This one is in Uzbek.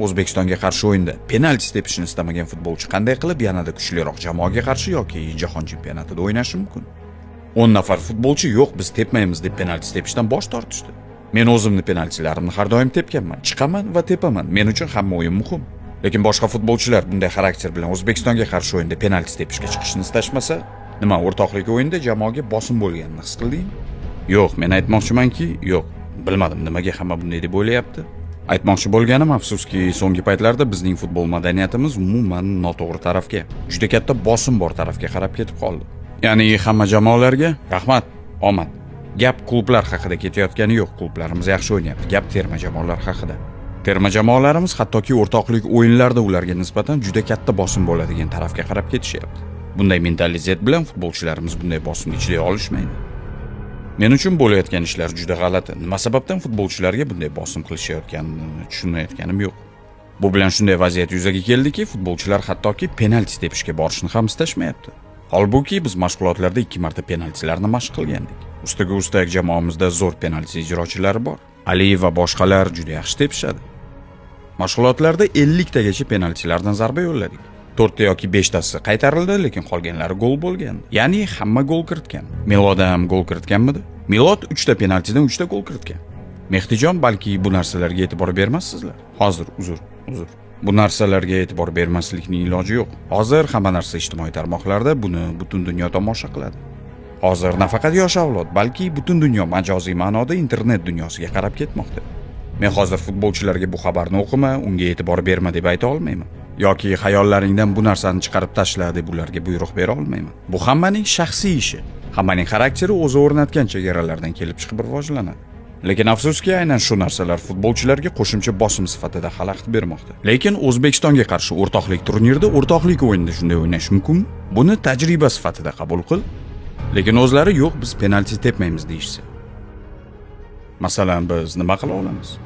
O'zbekistonga qarshi o'yinda penalti tepishni istamagan futbolchi qanday qilib yanada kuchliroq jamoaga qarshi yoki jahon chempionatida o'ynashi mumkin? 10 nafar futbolchi yo'q, biz tepmaymiz deb penalti tepishdan bosh tortishdi. Men o'zimni penaltilarimni har doim tepganman. Chiqaman va tepaman. Men uchun hamma o'yin muhim. Lekin boshqa futbolchilar bunday xarakter bilan O'zbekistonga qarshi o'yinda penalti tepishga chiqishni istashmasa, nima, o'rtoqlik o'yinda jamoaga bosim bo'lganini his qildingmi? Yo'q, men aytmoqchimanki, yo'q. Bilmadim, nimaga hamma bunday deb o'ylayapti. Aytmoqchi bo'lganim, afsuski, so'nggi paytlarda bizning futbol madaniyatimiz umuman noto'g'ri tarafga, juda katta bosim bor tarafga qarab ketib qoldi. Ya'ni hamma jamoalarga rahmat, omad. Gap klublar haqida ketayotgani yo'q, klublarimiz yaxshi o'ynayapti. Gap terma jamoalar haqida. Terma jamoalarimiz hattoki o'rtoqlik o'yinlarida ularga nisbatan juda katta bosim bo'ladigan tarafga qarab ketishyapti. Bunday mentalitet bilan futbolchilarimiz bunday bosimga chiday olishmaydi. Men uchun bo'layotgan ishlar juda g'alati. Nima sababdan futbolchilarga bunday bosim qilishayotganini tushunmayotganim yo'q. Bu bilan shunday vaziyat yuzaga keldiki, futbolchilar hattoki penalti tepishga borishni ham istashmayapti. Holbuki biz mashg'ulotlarda 2 marta penaltilarni mashq qilgandik. Ustiga ustak jamoamizda zo'r penalti ijrochilari bor. Aliyev va boshqalar juda yaxshi tepishadi. Mashg'ulotlarda 50 tagacha penaltilardan zarba yo'lladik. 4 ta yoki 5 tasi qaytarildi, lekin qolganlari gol bo'lgan. Ya'ni hamma gol kiritgan. Milod ham gol kiritganmidi? Milod 3 ta penaltidan 3 ta gol kiritgan. Mehdijon, balki bu narsalarga e'tibor bermassizlar. Hozir uzr, uzr. Bu narsalarga e'tibor bermaslikning iloji yo'q. Hozir hamma narsa ijtimoiy tarmoqlarda, buni butun dunyo tomosha qiladi. Hozir nafaqat yosh avlod, balki butun dunyo majoziy ma'noda internet dunyosiga qarab ketmoqda. Men hozir futbolchilarga bu xabarni o'qima, unga e'tibor berma deb ayta olmayman. Yoki xayollaringdan bu narsani chiqarib tashla deb ularga buyruq bera olmayman. Bu hammaning shaxsiy ishi. Hammaning xarakteri o'zi o'rnatgan chegaralardan kelib chiqib rivojlanadi. Lekin afsuski, aynan shu narsalar futbolchilarga qo'shimcha bosim sifatida xalaqit bermoqda. Lekin O'zbekistonga qarshi o'rtoqlik turnirida o'rtoqlik o'yinida shunday o'ynash mumkinmi? Buni tajriba sifatida qabul qil. Lekin o'zlari yo'q, biz penalti tepmaymiz deyishsa. Masalan, biz nima qila olamiz?